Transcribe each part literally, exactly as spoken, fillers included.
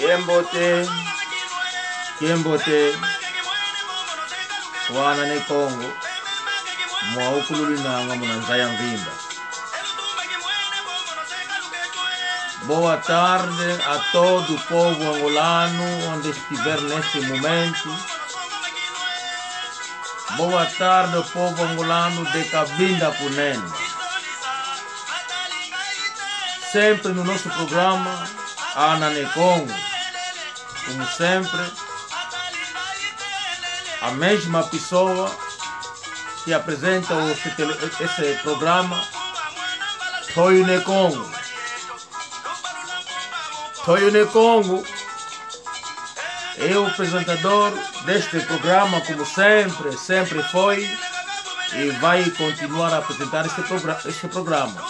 Kiambote, kiambote kwa ana Ne Kongo, mwawu kululinanga muna nza ya mvimba. Boa tarde a todo o povo angolano, onde estiver neste momento. Boa tarde, povo angolano de Cabinda Cunene. Sempre no nosso programa, Ana Ne Kongo. Como sempre, a mesma pessoa que apresenta esse, tele- esse programa, Toyo Ne Kongo. Toyo Ne Kongo é o apresentador deste programa, como sempre, sempre foi e vai continuar a apresentar este, progra este programa.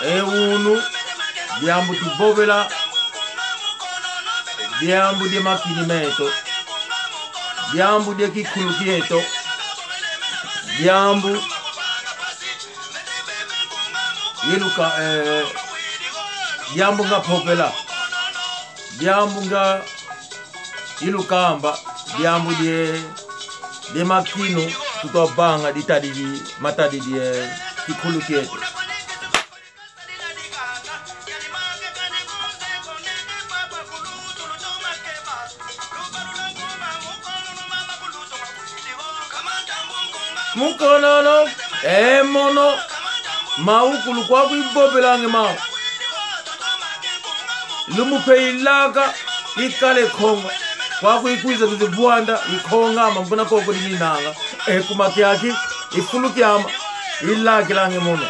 É unu, diambu tuvovela, diambu dia makini meto, diambu dia kinkulu kieto, diambu iluka, eh, diambu nga vovela, diambu nga ilukamba, diambu die, die makinu tutwa vanga ditadidi, matadidi, eh, kinkulu kieto. Mu Kongo, e mono, mawu kulu kwaku ivovelanga e mawu. Lumbu mpe ilaka, ikala e Kongo. Kwaku ikwiza kuzivwanda, inkongama, muna koko dininanga. E kuma kiaki, i fulu kiama, ilakilanga e mono.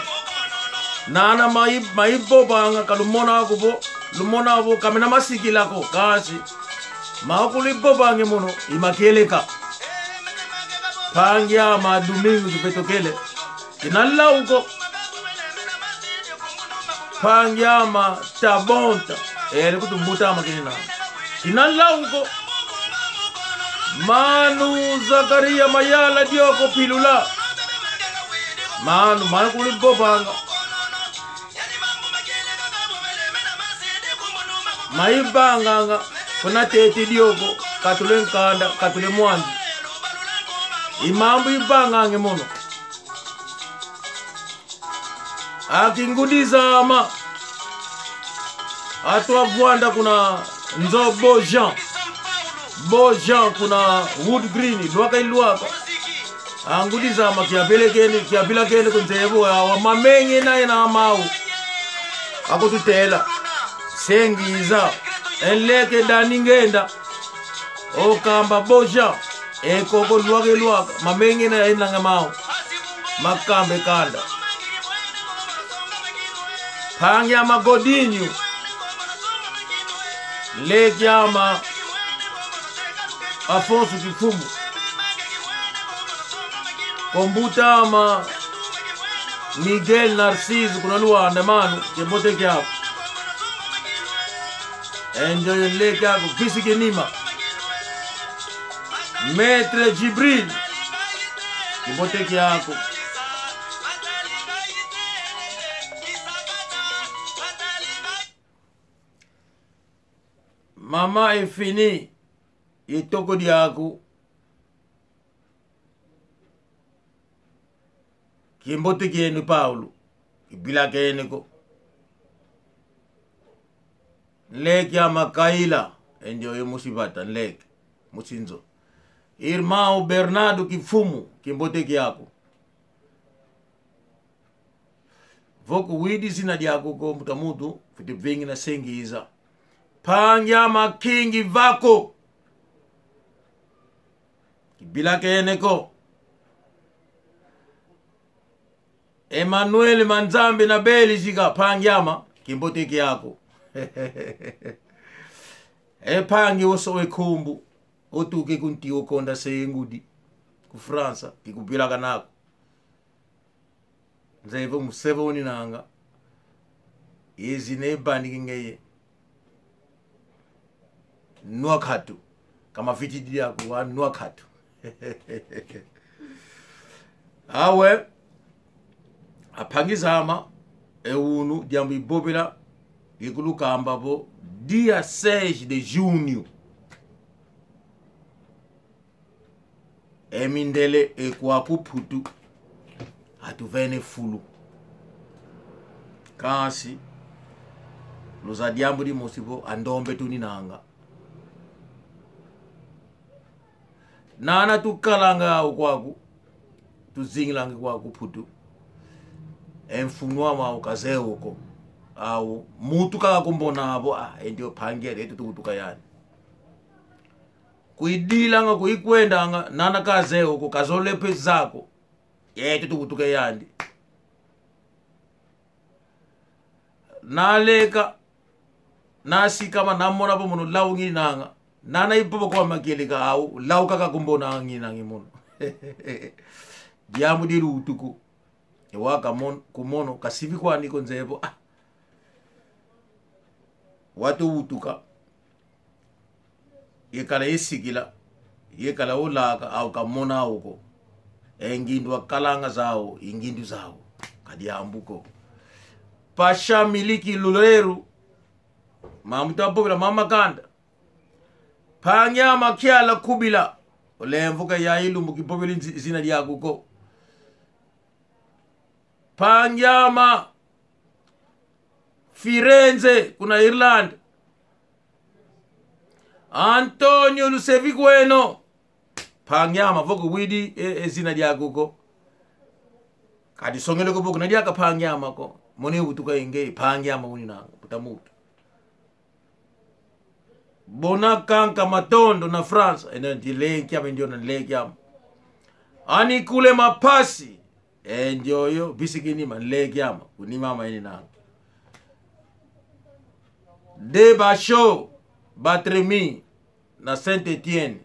Nana mai-, maivovanga, ka lumona ko vo, lumona vo, ka mena masikila ko, kansi mawu kulu ivovanga e mono, i ma kieleka. Mpangi ama Domingos Petokele, kina lau ko. Mpangi ama Tabonta, ele kutu mbuta ama kina. Kina lau ko. Mano Zakaria Mayala Dioko Pilula. Mano, mawu kulu ivovanga. Maivanganga, kuna tete dioko, katula e nkanda, katula e mwanzi. I mambu ivanganga e mono. Aki ngudi zama. Atwa vwanda kuna nzo Bojan. Bojan kuna Wood Green, lwaka ilwaka. A ngudi zama kiavilakene, kiavilakene ku nzevo ya wa mamengi na yena mawu. Akututela. Sengiza. E nleke Dani Ngenda. Okamba Bojan. E koko lwaka ilwaka. Mamengi na yena nga mawu. Makamba e kanda. Mpangi ama Godinho. Nleke ama Afonso Kifumu. Kwa mbuta ama Miguel Narciso kuna Luanda, mano, kiambote kiaku. Enjoy nleke aku, Bisi Kinima. Maître Djibril, kiambote kiaku. Mama Efini, ye toko diaku. Kiambote kieno Paulo, kivilakene ko. Nleke ama Kaila, endio ye musi vata, nleke, musi nzo. Irmão Bernardo Kifumu, kiambote kiaku. Vo kuwidi zina diaku ko, mbuta muntu, fwete vingila sengiza. Mpangi ama Kingi Vako. Kivilakene ko. Emmanuel Manzambe na Bélgica, mpangi ama, kiambote kiaku. E mpangi woso we nkumbu, otuka ku nti okonda se ngudi ku França, kikuvilakana ko. Nzeye vo mu se vo uninanga. Ye zina evaniki ngeye. Nwa nkatu. Ka mavitidi diaku wa nwa nkatu. Awe, a mpangi zama, E unu, diambu ivovela, ikulukamba vo dia seis de junho, e mindele e kwaku Mputu atuvene fulu. Kansi luzaya diambu dimosi vo, andombe tuninanga. Nana tukalanga au kwaku, tuzingilanga kwaku Mputu, e mfunu ame au kazeye wo ko. Au muntu kaka kumbona vo, ah, e ndio mpangi yeto, yeto tuwutuka yandi. Kuidilanga, kuikwendanga, nana kazeye wo ko, kazolele mpe zaya ko. Yeto tuwutuka yandi. Naleka, nasikama, namona vo mono lau ngininanga. Nana ivova kwa makieleka, au lau kaka kumbona ngininanga mono. Diambu di luwutuku. E wau ka mon-, kumono, kasivi kwani ko, nzeye vo, ah, wau tuwutuka. Yakala yasikila, yakala olaka, au kamona au ko. E ngindu akalanga zau, i ngindu zau. Ka diambu ko. Pasha Miliki Luleru, mambu tuvovela, mama kanda. Mpangi ame Kiala Kubila, olemvoka yayi lumbu kivovele nzi-, zina diaku ko. Mpangi ame Firenze, kuna Irlande. Antonio Lusevikweno. Mpangi ame, vo kuwidi e, e zina diaku ko. Ka disongele ko vo kuna diaka mpangi ame ko. Mono wutuka e nge, mpangi ame uninanga, mbuta muntu. Bona Kanka Matondo na France, e ndio nleki ame, ndio na nleki ame. Ani Kule Mapasi, e ndioyo, bisikini ma nleki ame, kunima ame eninanga. De Basho, Batremi, na Saint-Étienne,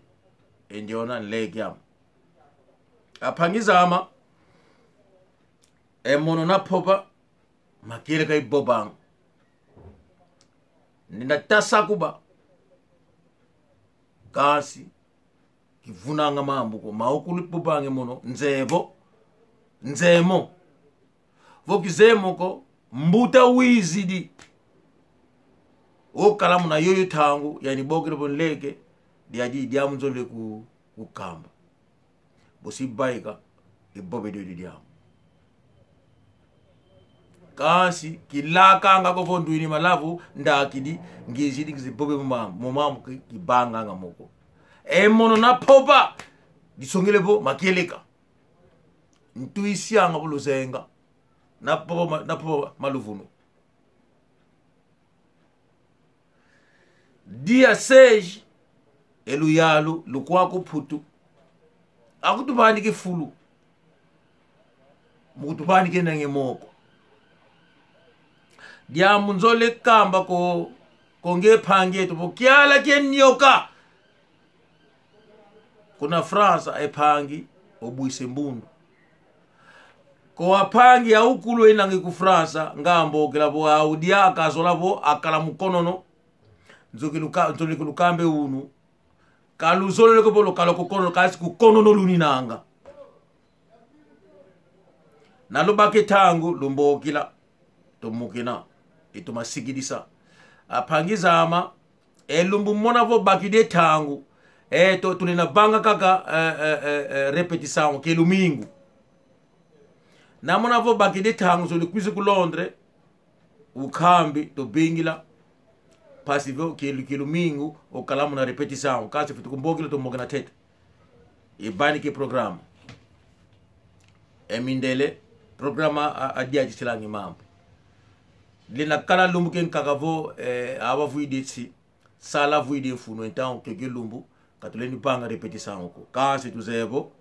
e ndiona nleki ame. Ampangi zame, e mono na vova, makieleka ivovanga. Ndenda tasa kuba. Kansi kivunanga mambu ko, ma ukulu vovanga e mono, nzeye vo, nzeye mo. Vo kizeye mo ko, mbuta wizidi. Okala muna yoyo ntangu, yani bokele vo nleke, diadi diambu nzolele ku-, kukamba. Bosi vaika, ivova diodio diambu. Kansi kilakanga ko vo ndwini malavu, ndakidi, ngizidi, ngizi vova mo mambu, mo mambu ki-, kivanganga mo ko. E mono na vova, disongele vo makieleka. Ntu isianga vo luzenga. Na vova ma-, na vova ma luvunu. Dia seis, e luyalu lukwa ku Mputu. Akutuvanika e fulu. Mu kutuvanikanga e moko. Diambu nzolele kamba ko, ko nge mpangi eto, vo kiala kia nyoka. Kuna França, e mpangi obwisa e mbundu. Ko ampangi awukulu enanga ku França, nga mbokela vo au diaka azola vo akala mu konono. Nzoki luka-, nzolele kulukamba e unu. Ka luzolele ko vo lukala ku konono, kansi ku konono luninanga. Na lubaka e ntangu, lumbokila, tumukina, ituma sikidisa. Ampangi zame, e lumbu mona vo bakidi e ntangu, eto tulenda vanga kaka, eh, eh, eh, eh, repetição, kia lumingu. Na mona vo bakidi e ntangu, zolele kwiza ku Londres, ukambi, tuvingila, mpasi vo kia lu-, kia lumingu, okala muna repetição, kansi fwete kumbokila, tumokena ntete. Ivanika e programa. E mindele, programa a, a diadisilanga e mambu. Lenda kala lumbu kiankaka vo, eh, awa vwidi nsi, sala vwidi mfunu, então, kiokio lumbu, ka tulendi vanga repetição ko. Kansi tuzeye vo,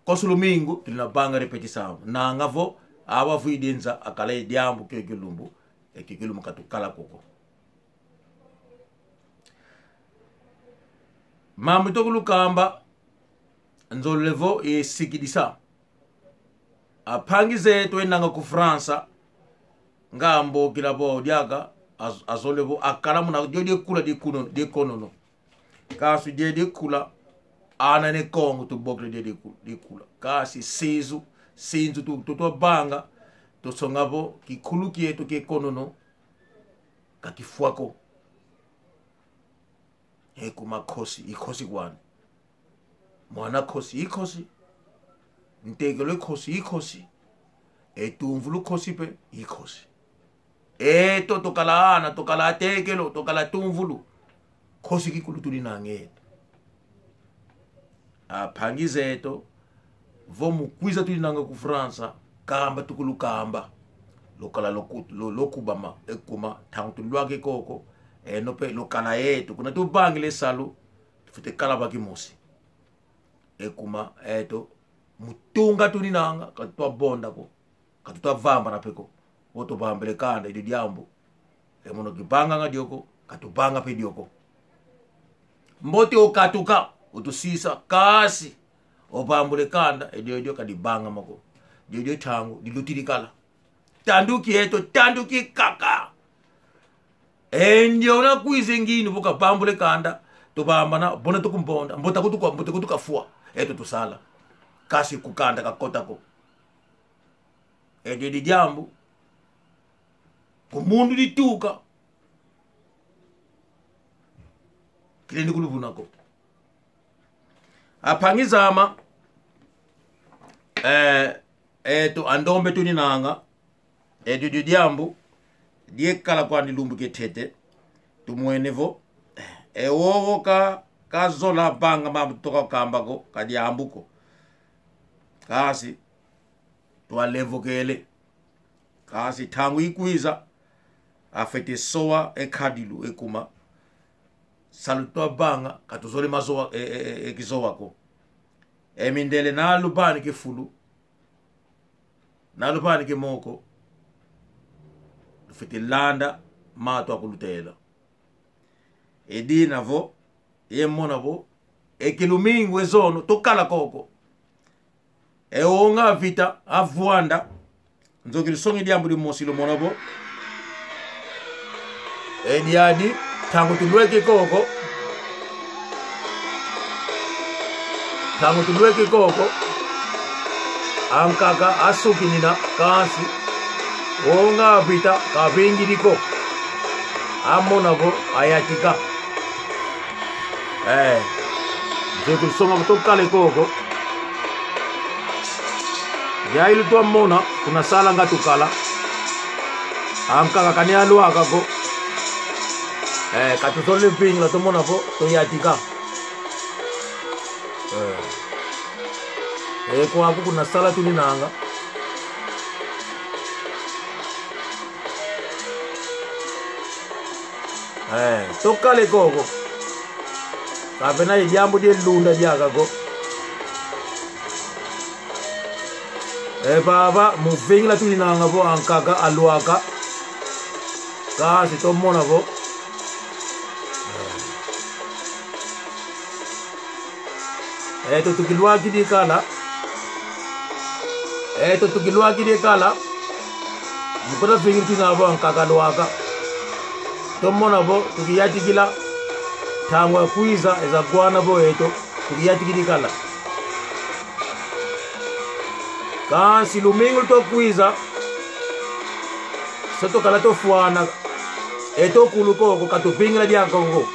konso lumingu, tulenda vanga repetição. Nanga vo, awa vwidi nza, akala ye diambu kiokio lumbu, e kiokio lumbu ka tukala ko ko. Mambu tukulukamba, nzolele vo isikidisa. Ampangi zeto enanga ku França, nga mbokila vo diaka, az-, azolele vo akala muna dio diakulu dia kuno-, dia konono. Kansi dio diakulu, ana Ne Kongo tubokele dio diaku-, diakulu. Kansi sinzo, sinzo tu, tu, tuvanga, Tusonga vo, kinkulu kieto kia konono ka kifwa ko. E kuma nkosi, i nkosi kwandi. Mwana nkosi, i nkosi. Ntekelo a nkosi, i nkosi. E ntumvulu a nkosi mpe, i nkosi. Eto tukala ana, tukala ntekelo, tukala ntumvulu. Nkosi kinkulu tuninanga eto. Ampangi zeto, vo mu kwiza tuninanga ku França, kamba tukulukamba. Lukala luku-, lu-, lukubama, e kuma, ntangu tulwaka koko, eno mpe lukala eto. Kuna tuvangila e salu, tufwete kala va kimosi. E kuma, eto, mu tunga tuninanga, ka tutwa vonda ko, ka tutwa vambana mpe ko. Vo tuvambila e kanda, i dio diambu. E mono kivanganga dio ko, ka tuvanga mpe dio ko. Mbote okatuka, otusisa, kansi ovambula e kanda, e dio dio ka divangama ko. Dio dio ntangu dilutidi kala. Tandu kieto, tandu kia nkaka. E ndiona kwiza e ngindu vo kavambula e kanda, tuvambana, bona tukumbonda, mbote kutuka, mbote kutuka fwa, eto tusala. Kansi ku kanda kakota ko. E dio di diambu, ku mundu dituka, kilendi kuluvuna ko. Ampangi zama, eh, eto andombe tuninanga, e dio dio diambu, diakala kwandi lumbu kia ntete, tumwene vo, e wowo ka, kazola vanga mambu tutoka kamba ko, ka diambu ko. Kansi, twalevokele. Kansi ntangu ikwiza, afwete sowa e nkadilu e kuma. Salu twavanga, ka tuzolele mazowa, e, e, e, e kizowa ko. E mindele na luvani kia fulu, na luvani kia moko, lufwete landa ma twakulutela. E dina vo, ye mona vo, e kilumingu e zono, tukala koko. E wonga vita, avwanda. Nzo kilusonga e diambu dimosi lumona vo. E diadi, ntangu tulweke koko. Ntangu tulweke koko. Ankaka asukinina, kansi. Wonga vita, kavingidi ko. Amona vo, ayantika. Eh, nze kusonga kutokale koko. Yailu twamona, kuna sala nga tukala. Ankaka kani alwaka ko. Eh, ka tuzolele vingila tumona vo, tuyantika. Eh. Eh, kwaku kuna sala tuninanga. Eh, tukale koko. Kavena ye diambu dia lunda diaka ko. E vava, mu vingila tuninanga vo ankaka alwaka. Kansi tumona vo. Eto tukilwakidi kala. Eto tukilwakidi kala. Mu kuna vingila tuninanga vo ankaka alwaka. Tumona vo, tukiyantikila. Ntangu yakwiza, eza wana vo eto, tukiyantikidi kala. Kansi lumingu lutwa kwiza, se tukala tufwana, eto kulu koko ka tuvingila diaka ko.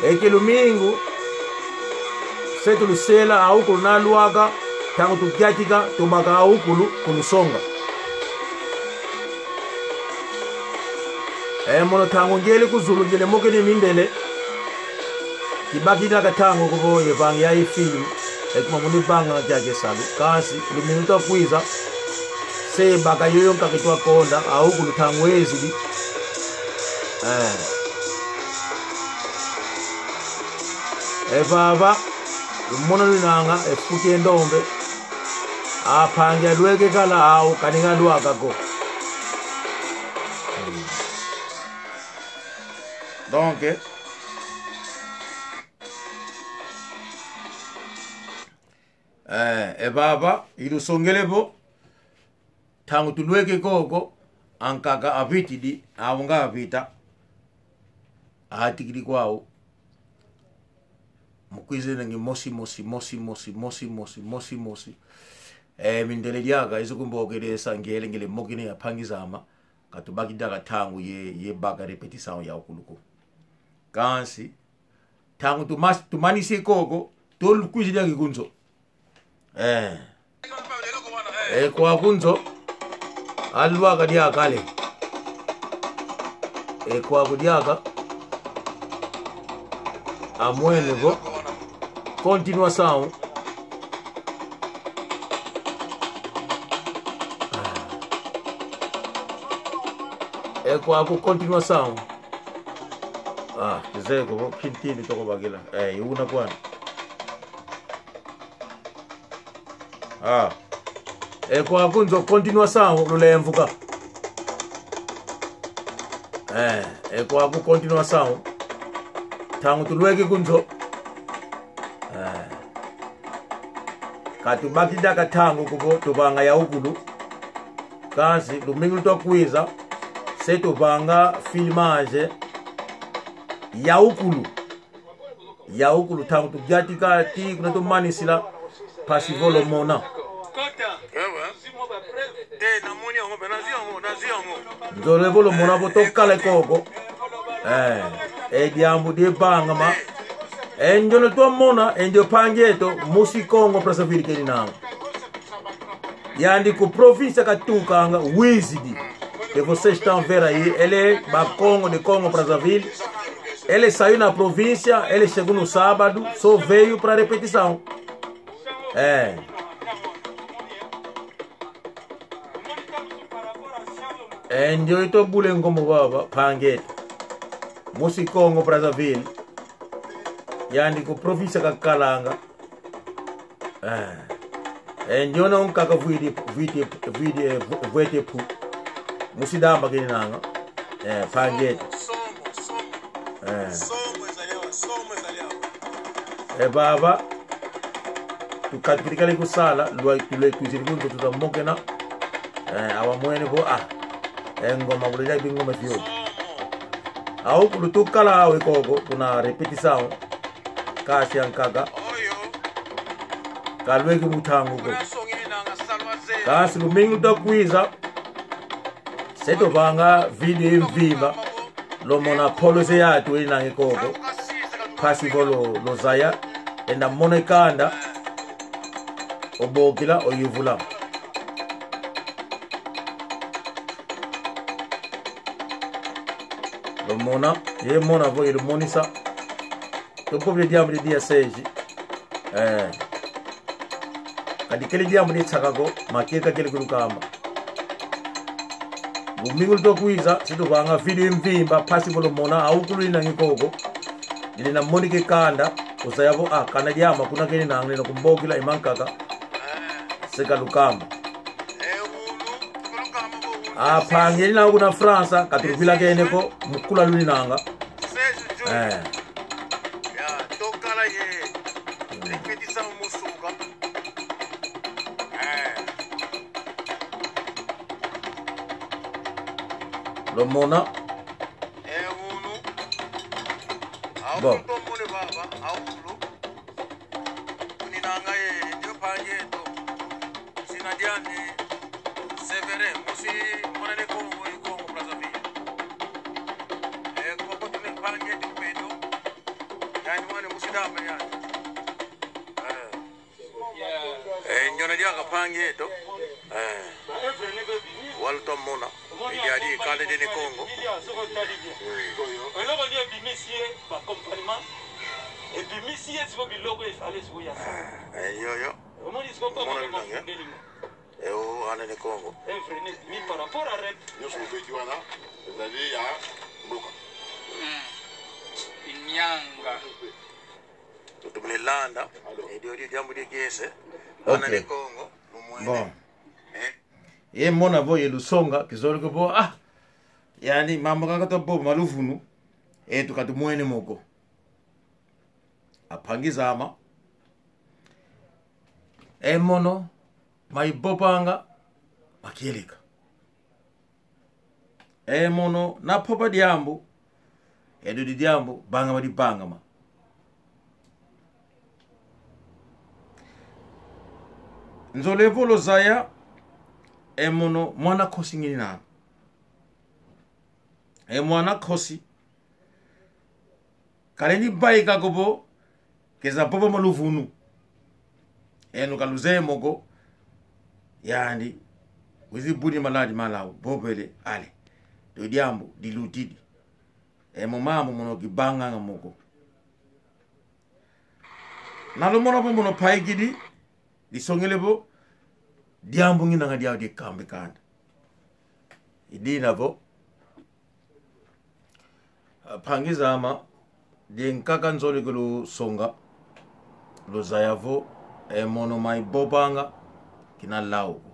E kilumingu, se tulusela awukulu na alwaka, ntangu tukiyantika, tubaka awukulu, kulusonga. E mono ntangu ngiele ku zulu, ngiele mokena e mindele. Kibakila ka ntangu ko vo yavanga yayi film. E kuma muni vanga kiaki e salu. Kansi, lumingu lutwa kwiza. Se baka yoyo nkaka itwa konda, awukulu ntangu ezidi. Eh. E vava, lumona luninanga, e fu kia ndombe. Ampangi alweke kala awu, kani nga alwaka ko. Donc, eh, e vava, ilusongele vo, ntangu tulweke koko, ankaka avitidi, awu nga avita, ayantikidi kwawu. Mu kwiza nanga mosi mosi, mosi mosi, mosi mosi, mosi mosi. E mindele diaka, izo kumbokele sa ngiele ngiele mokene ya mpangi zame, ka tubaki diaka ntangu ye, ye baka répétition ya ukulu ko. Kansi, ntangu tumas-, tumanisi koko, tolu kwizi diaka ku nzo. Eh. E kwaku nzo, alwaka diaka ale. E kwaku diaka, amwene vo, continuação. E kwaku continuação. Ah, kizeye ko vo kintini toko bakila. Eh, i una kwani. Ah. E kwaku nzo continuação, lulemvuka. Eh, e kwaku continuação. Ntangu tulweke ku nzo. Eh. Ka tubaki diaka ntangu ko vo tuvanga ya ukulu. Kansi, lumingu lutwa kwiza, se tuvanga filmage ya ukulu. Ya ukulu ntangu tuyantika tii kuna tumanisila, mpasi vo lumona. Ewa. Te, namoni yango mpe, nazwi yango, nazwi yango. Nzolele vo lumona vo tukala koko. Eh, e diambu dia vangama. E ndiona twamona, e ndio mpangi eto, musi Congo Brazzaville keninanga. Yandi ku província katukanga, wizidi. Que vocês estão a ver aí, ele é ba Congo de Congo Brazzaville. Ele saiu na província, ele chegou no sábado, só veio pra repetição. É. E ndio itwa bula e ngoma vava, mpangi eto. Musi Congo Brazzaville. Yandi ku província kakalanga. Eh. E ndiona nkaka vwidi, vwidi, vwidi, eh, vwe-, vwete pu. Musi Damba keninanga. Eh, mpangi eto. Eh. E vava, tukatukidi kala ku sala, lwa-, tulwekizidi ku nzo tuta mokena. Eh, awa mwene vo, ah, e ngoma buleja bingoma vio. Awu kulu tukala awe koko, kuna repetição. Kansi ankaka kalweki mu ntangu ko. Kansi lumingu lutwa kwiza, se tuvanga vídeo ya mvimba, lumona polo ze yatu enange koko. Mpasi vo lu-, luzaya, enda mona e kanda, obokila, oyuvula. Lumona, ye mona vo ye lumonisa. Tuvovele diambu dia dia seis. Eh. Kadi kele diambu dia nsaka ko, makieleka kele kulukamba. Lumingu lutwa kwiza, se tuvanga vídeo ya mvimba, mpasi vo lumona, awu kulu enange koko. Yele na monika e kanda, uzaya vo, ah, kanda diame kuna keninanga, lenda kumbokila e mankaka. Se kalukamba. Ah, mpangi eninanga kuna França, ka tuluvilakene ko, mu kula luninanga. Eh. Ya, tukala ye. Répétition mu suka. Eh. Lumona. Eh, unu. Bon. Awu kulu tomone vava, awu kulu. Kuninanga ye, ndio mpangi eto. Zina diandi Séverin, musi mwana Ne Kongo, i Congo Brazzaville. Eh, koko tuna mpangi eto Pedro. Yandi mwana musi Damba yandi. Eh. Eh, ndiona diaka mpangi eto. Eh. Wau lutwa mona. Yandi kanda dia Ne Kongo. Mm. Eloko nini ebimisi ye, ba accompagnement. Ebimisi ye siko biloko ezali siko ya sa. Eh, yo, yo. Omoni siko mona koma binange. Fundeli mo. Eh, oh, ana Ne Kongo. Evre ne bimi par rapport à rep. Nyonso obeti wana, ezali ya mboka. Mm. Inyanga. Tutumile landa. Alo. Eh, dio, dio, diambu dia kiese. Ok. Ana Ne Kongo, lumwene. Bon. Eh. Ye mona vo ye lusonga, kizolele ko vo, ah, yandi mambu kaka twa vova ma luvunu, e tuka tumwene mo ko. A mpangi zame. E mono, ma ivovanga, makieleka. E mono, na vova diambu, e dio di diambu, vangama divangama. Nzolele vo luzaya, e mono mwana nkosi ngininanga. E mwana nkosi kalendi vaika ko vo keza vova ma luvunu. Eno ka luzeye mo ko, yandi wizi vuni maladi ma lau, vovele ale. Dio diambu dilutidi. E mo mambu mono kivanganga mo ko. Na lumona vo mono vaikidi, disongele vo diambu ngininanga diau dia kamba e kanda. I dina vo, a, mpangi zame, diankaka nzolele kulusonga, luzaya vo e mono ma ivovanga kina lau ko.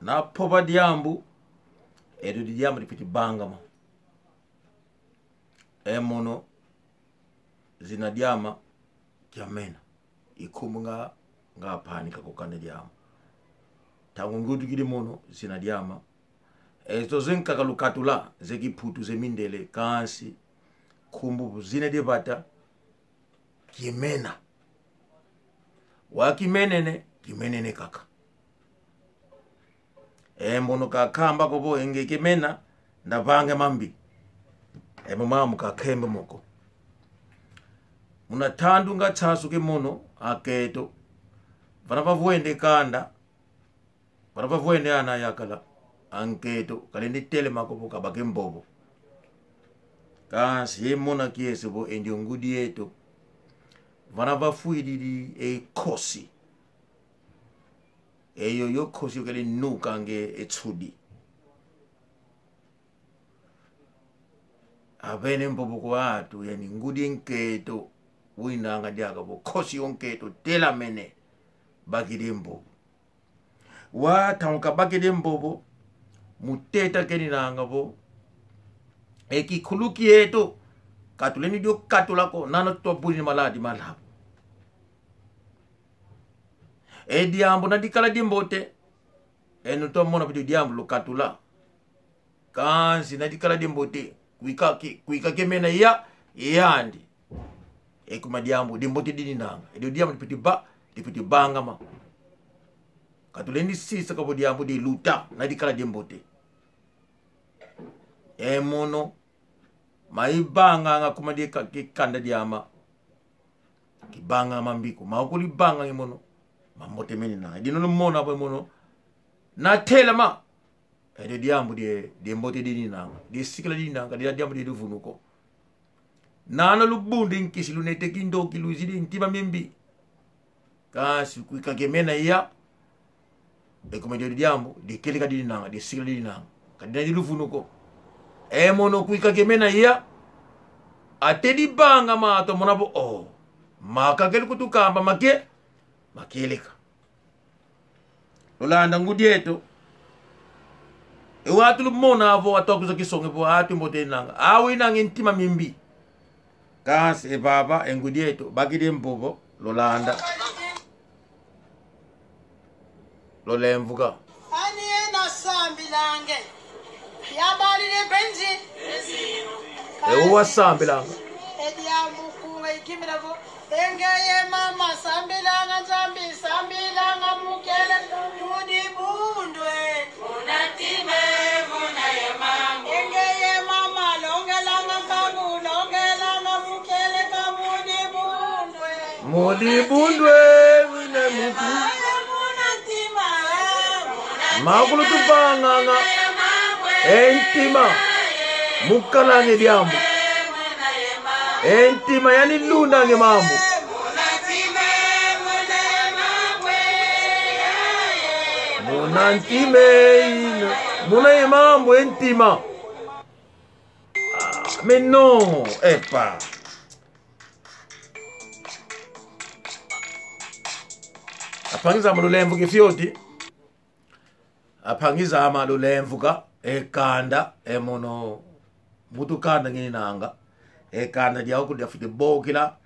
Na vova diambu, edio di diambu difwete vangama. E mono, zina diame Kiamena. I nkumbu nga, nga mpanika ku kanda diame. Ntangu ngudukidi mono, zina diame. E zo zankaka lukatula, za Kiputu, za mindele, kansi nkumbu zina dia vata, Kimena. Wa kimenene, kimenene kaka. E mono ka kamba ko vo e nge Kimena, nda vanga mambi. E mo mambu ka kembe mo ko. Muna tandu nga nsansu kia mono, akento, vana vavwende kanda, vana vavwende ana yakala, ankento kalendi telama ko vo kabaka e mvovo. Kansi e mona kiese vo e ndio ngudi eto, vana vafwididi e nkosi. E yoyo nkosi yo kele nukanga e nsudi. Avene mvovo kwa atu, yani ngudi nkento winanga diaka vo nkosi yo nkento telamene, bakidi mvovo. Wau ntangu kabakidi mvovo, mu teta keninanga vo e kinkulu kieto ka tulendi dio katula ko, nana tuvuni maladi ma lau. E diambu na dikala dia mbote, eno tumona vo dio diambu lukatula. Kansi na dikala dia mbote, kwika ki-, kwika Kimena ya, yandi. E kuma diambu dia mbote dininanga. Edio diambu difwete va-, difwete vangama. Ka tulendi sisa ko vo diambu diluta, na dikala dia mbote. E mono, ma ivanganga kuma dia ka-, ki-, kanda diame, kivanga mambi ko. Ma kulu ivanga e mono, ma mbote meninanga. I dina lumona vo e mono, na telama, edio diambu dia, dia mbote dininanga, dia sikila dininanga, dia diambu dia luvunu ko. Nana lubunda e nkisi, lunete kindoki, luzidi ntima miambi. Kansi kwika Kimena ya, e kuma dio diambu, dia kieleka dininanga, dia sikila dininanga. Ka dina dia luvunu ko. E mono kwika Kimena ya, ate divanga ma atu mona vo, oh, ma kakele kutukamba ma kie-, ma kieleka. Lulanda ngudi eto. E wantu lumona vo atu kwiza kisonga vo atu mbote nanga. Awinanga e ntima miambi. Kansi e vava, e ngudi eto, bakidi mvovo, lulanda. Lulemvuka. Ani yena sambilanga e? Yabali ne benzi. E uwa sambilanga. E diambu kunga ikimina vo. E ngeye mama sambilanga Nzambi, sambilanga mu kieleka mu dibundu e. Muna ntima e, muna ye mambu. E ngeye mama longelanga nkangu, longelanga mu kieleka mu dibundu e. Mu dibundu e, wina mutu. Muna ntima e, muna ntima e. Ma kulu tuvanganga e ntima. Mu kalanga e diambu. E ntima yani lundanga e mambu. Muna ntima e, muna ye mambu e ntima. Ah, mais non, epa. Ampangi zame, lulemvuka e fioti. Ampangi zame, lulemvuka e kanda, e mono muntu kanda ngininanga. E kanda diau kulu diafwete bokila,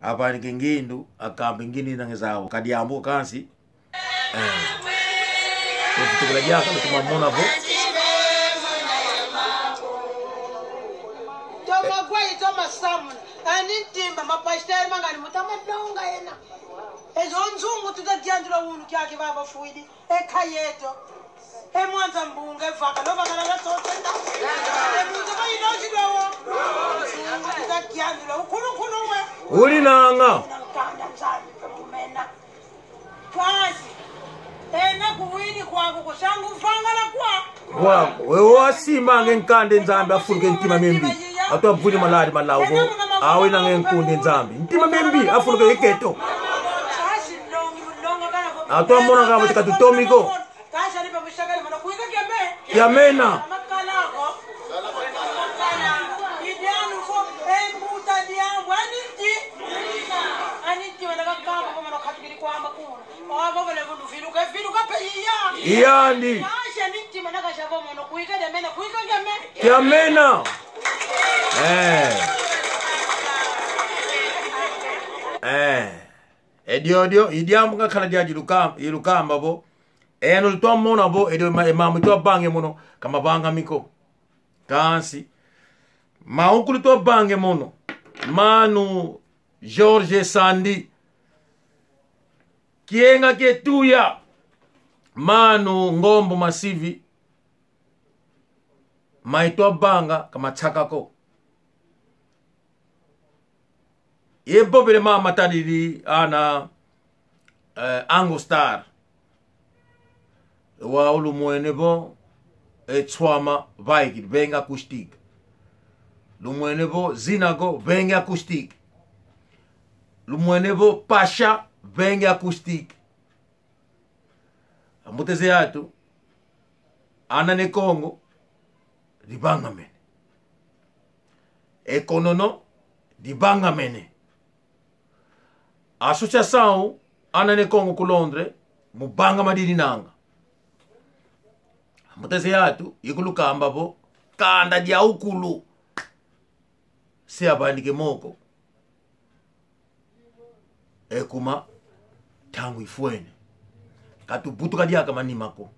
avana e ngindu, akamba e ngininanga zau. Ka diambu kansi. Eh. Kutukula diaka, lukuma mona vo. Toma guai, toma samuna. Ani ntima, ma pasteur mangani mu tama longa yena. Ezo nzungu tuta diandula wunu kiaki baba fuidi. E ka yeto. E mwanza mbunga, e vaka, lo vaka la la sotenda. E muntu ba ino jidwa wo. Nzungu tuta diandula ukulu kulu we. Uli nanga. Una nkanda Nzambi pe mumena. Kansi, ena kuwidi kwaku kusangu vangala kwa. Wa, we wasimanga e nkanda Nzambi afuluka e ntima miambi. Atwa vuni maladi malau vo. Awe nanga e nkunda Nzambi. Ntima miambi afuluka e keto. Atwa mona kama tika tutomi ko. Kansi ani pa mushakale mana kuika kiame. Kiamena. Makala ko. Makala. Idianu ko, e mbuta diambu, ani nti. Ani nti mana kakamba ko mana katukidi kwamba kuna. Owa bobele bunu viluka, viluka pe iya. Iyandi. Kansi ani nti mana kashabo mono kuika diamena, kuika kiame. Kiamena. Eh. Eh. E diodio, i diambu ngakala diadi luka-, ilukamba vo. Eno lutwa mona vo, e dio ma-, e mambu itwa vanga e mono, ka mavangami ko. Kansi, mawonso lutwa vanga e mono. Mano George Sandi. Kienga kie tuya. Mano Ngombo Masivi. Ma itwa vanga, ka mansaka ko. Ye vovele ma matadidi ana, eh, Angostar. Wau lumwene vo, e nswama vaiki, venge acoustique. Lumwene vo, zina ko, venge acoustique. Lumwene vo, Pasha, venge acoustique. Ambuta ze atu, Ana ne Kongo, divangamene. E Konono, divangamene. Associação Ana ne Kongo ku Londres, mu vanga madini nanga. Ambuta ze atu, ikulukamba vo, kanda diawukulu. Se avandike moko. E kuma, ntangu ifwene. Ka tuvutuka diaka manima ko.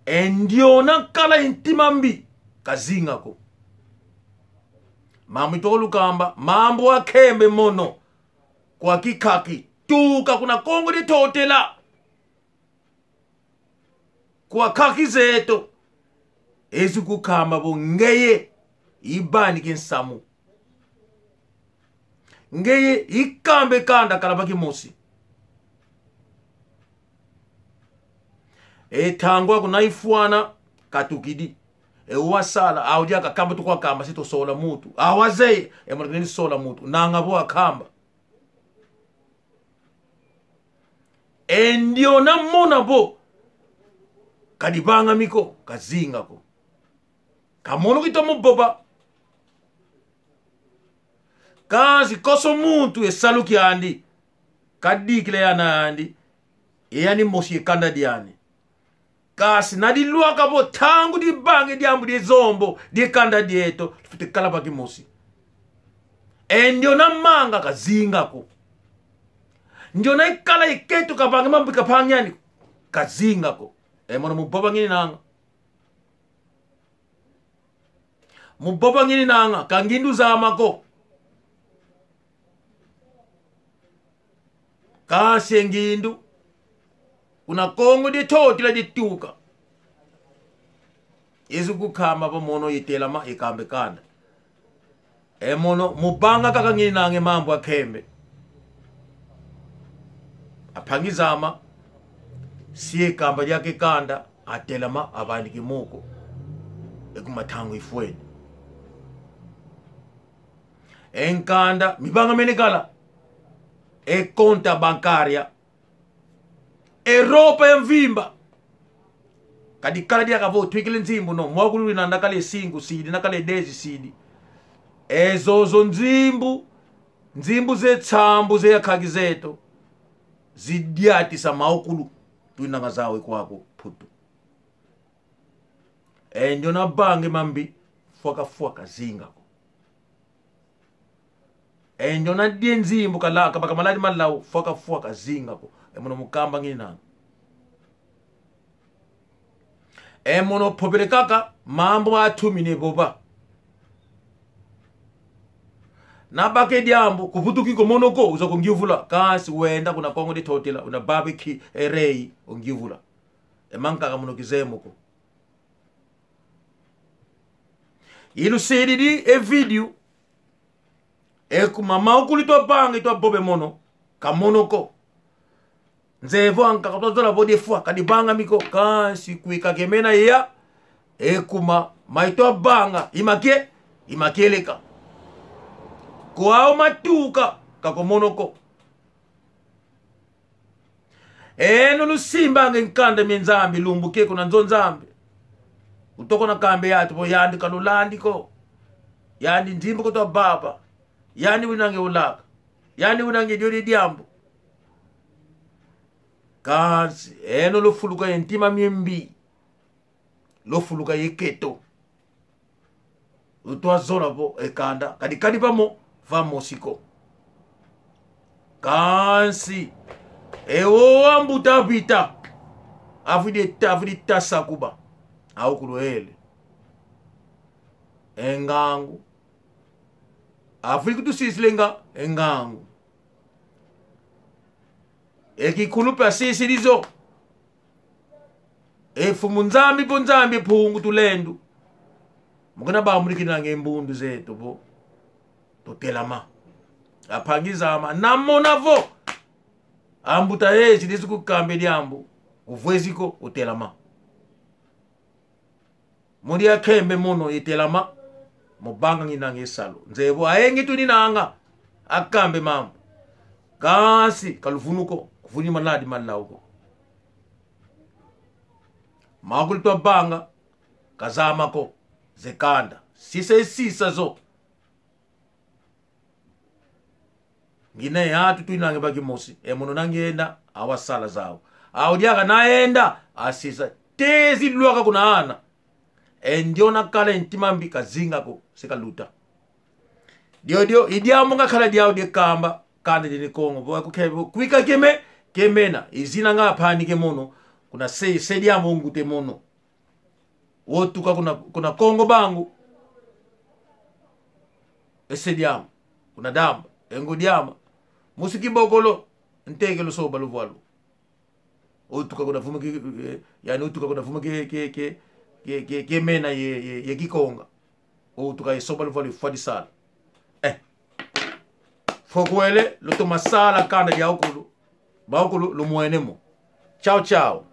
E ndiona kala ye ntima mbi, ka zinga ko. Mambu itwa lukamba, mambu a nkembe mono. Kwa kikaki, tuka kuna Kongo dia Ntotela. Kwa nkaki zeto. Ezi kukamba vo ngeye ivani ki nsamu. Ngeye ikamba e kanda kala va kimosi. E ntangu aku na ifwana katukidi. E wasala, au diaka kamba tukwa kamba, si tusola muntu. Au azeye, e mwana kini sola muntu. Nanga vo akamba. E ndiona mona vo, ka divangami ko, ka zinga ko. Ka mono kitwa mu vova. Kansi konso muntu e salu kiandi, kadikila ye ana andi, e yani mosi ye kanda diani. Kansi na dilwaka vo ntangu divanga e diambu dia zombo, dia kanda dieto, lufwete kala va kimosi. E ndiona manga ka zinga ko. Ndiona ikala ye keto kavanga mambu ka mpangi ani, ka zinga ko. E mono mu vova ngininanga. Mu vova ngininanga, ka ngindu zama ko. Kansi e ngindu, kuna Kongo dia Ntotila dituka. Ezi kukamba vo mono itelama, ikamba e kanda. E mono, mu vanga kaka ngininanga e mambu a nkembe. A mpangi zama, si ikamba diaka e kanda, atelama, avandike moko. E kuma ntangu ifwene. E nkanda, mivangamene kala. E conta bancária. Europa ya mvimba. Ka dikala diaka vo twikile nzimbu, no. Mwakulu wina na kala ye cinco cedi, na kala ye dez cedi. E zozo nzimbu, nzimbu ze nsambu ze ya nkaki zeto. Zidiatisa mawonso. Twinanga zau kwaku Mputu. E ndiona vanga e mambi, fwaka fwaka zinga ko. E ndiona dia e nzimbu kala, kabaka maladi malau, fwaka fwaka zinga ko. E mono mu kamba ngininanga. E mono mpovele kaka mambu atumini vova. Na baka e diambu, kuvutuki ko mono ko, uzwa ko ngiuvula. Kansi wenda kuna Kongo dia Ntotela, una baba e ki-, e rei, o ngiuvula. E mankaka mono kizeye mo ko. Ilusididi e vídeo. E kuma mawu kulu itwa vanga, itwa vova e mono, ka mono ko. Nzeye vo ankaka twa zola vo defwa, ka divangami ko, kansi kwika kemena ya. E kuma ma itwa vanga, i ma kie-, i ma kieleka. Kwau matuka, ka ko mono ko. Eno lusimbanga e nkanda mia Nzambi, lumbu kie kuna nzo Nzambi. Utoko na kamba e atu vo yandi ka lulandi ko. Yandi nzimbu ko twa vava. Yandi winanga e ulaka. Yandi winanga e dio di diambu. Kansi, eno lufuluka ye ntima mia mbi. Lufuluka ye keto. Utwa zola vo e kanda, kadi kadi vamo, vamosi ko. Kansi, e o ambuta vita. Avwidi ta-, avwidi tasa kuba. Awu kulu ele. E ngangu. Avwidi kutusisila e nga-, e ngangu. E kikulu mpe asisidi zo. E Mfumu Nzambi vo Nzambi Mpungu Tulendo. Mu kuna bambudikinanga e mbundu zeto vo tutelama. A mpangi zama, na mona vo ambuta ezi dizi kukamba e diambu, uvwezi ko, utelama. Mu dia kembe mono itelama, mu vanga nginanga e salu. Nzeye vo ayingi tuninanga, akamba e mambu. Kansi, ka luvunu ko, kuvuni maladi ma lau ko. Mawu kulu itwa vanga, ka zama ko, ze kanda. Sisa e sisa zo. Ngina e atu twinanga va kimosi, e mono na ngienda, awu asala zau. Awu diaka na enda, asisa. Te zilwaka kuna ana. E ndiona kala e ntima mbi ka zinga ko, se ka luta. Diodio, i diambu ngakala diau dia kamba, kanda dia ne Kongo. Vo ku ke-, kwika keme-, kemena, i zina nga mpani ke mono, kuna se, se diambu nguta e mono. Otuka kuna, kuna Kongo bangu. E se diama. Kuna Damba. E ngu diama. Musi Kibokolo. Nteke lusoba luvwalu. Otuka kuna vuma ki, eh, yani otuka kuna vuma ki, ki, ki, ki, ki, ki mena ye, ye, ye Kikonga. Otuka ye soba luvwalu fwa disala. Eh. Fokwele, lutoma sala kanda diawu kulu. Bawu kulu, lumwene mo. Ciao, ciao.